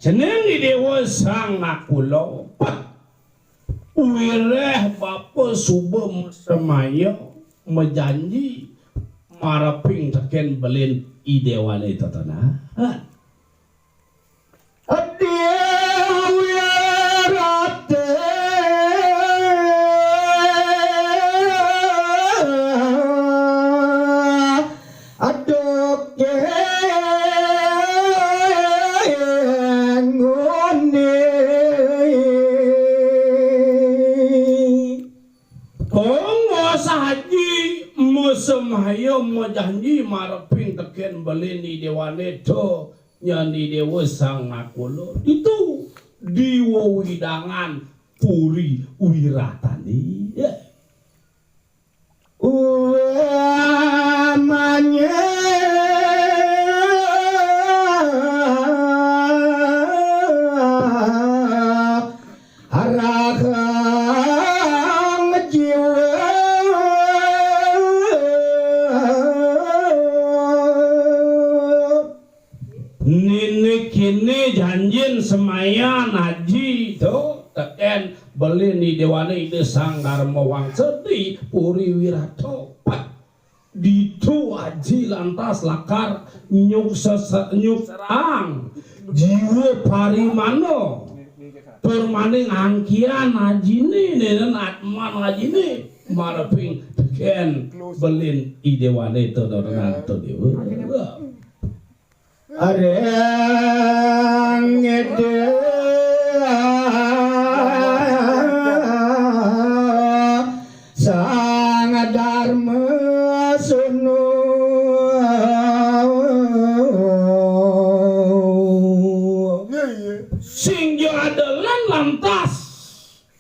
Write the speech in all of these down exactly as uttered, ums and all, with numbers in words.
Jeneng Idéwa Sang Nakula. Wiréh bapa suba masemaya, majanji mareping tekén belin Idéwané tetenan. Déwa Rata. Aduh, kengone. Kong wasa haji, masemaya majanji mareping tekén belin Idéwané to, nyen Idéwa Sang Nakula. Ditu di wewidangan Puri Wiratané. Ya. Uwamanya arahang jiwa. Nini kini janjin semayan haji to, tekén belin Idéwané Ida Sang Darma Wangsa di Puri Wirata. Ditu aji lantas lakar nyuk sese-, nyuk serang jiwa parimana. Tur maning angkian ajiné, nenen atman ajiné, mareping tekén belin Idéwané to dodonan to Déwa. Areng Ida Sang Darma Sunu. Sing ja adelan lantas.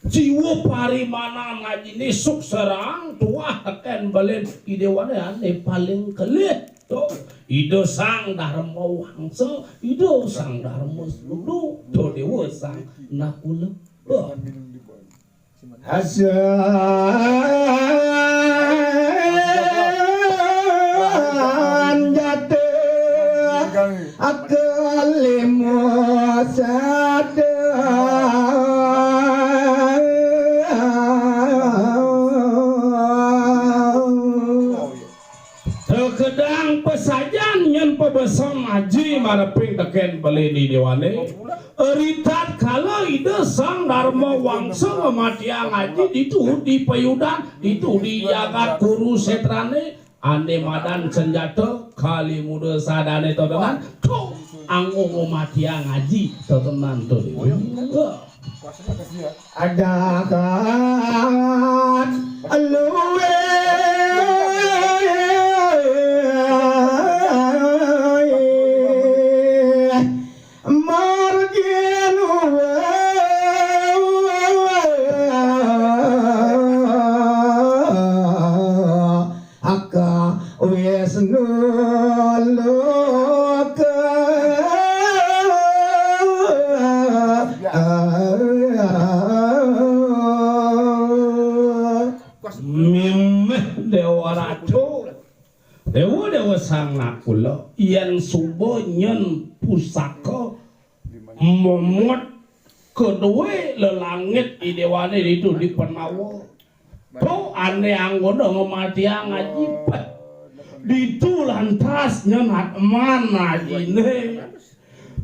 Jiwa parimanan ajiné suk serang tuah tekén belin Idéwané ané paling kelih. To, Ida Sang Darma Wangsa, Ida Sang Darma Sunu, to Déwa Sang Nakula. Bah. Hasan jatuh. Akalimo sada. Tekedang pesajan nyen pabesem aji mareping tekén belin Idéwané. Ri tatkala Ida Sang Darma Wangsa ngamatiang aji ditu di payudan, ditu di jagat Kurusétrané, ané madan senjata, kali muda sadané totonan, to, anggo ngamatiang aji totonan to Déwa. Adakan luwih margin aka Wisnu loka. Mimih Déwa Ratu. Déwa, Déwa Sang Nakula, yén suba nyen pusaka momot kedue lelangit Idéwané ditu di Pandawa. To ané anggona ngamatiang aji pet. Ditu lantas nyen atman ajiné.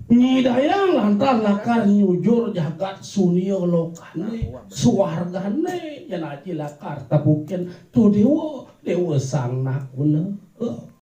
Nyidayang lantas lakar nyujur jagat sunia lokané, suargané, yén aji lakar tepukin to Déwa, Déwa Sang Nakula.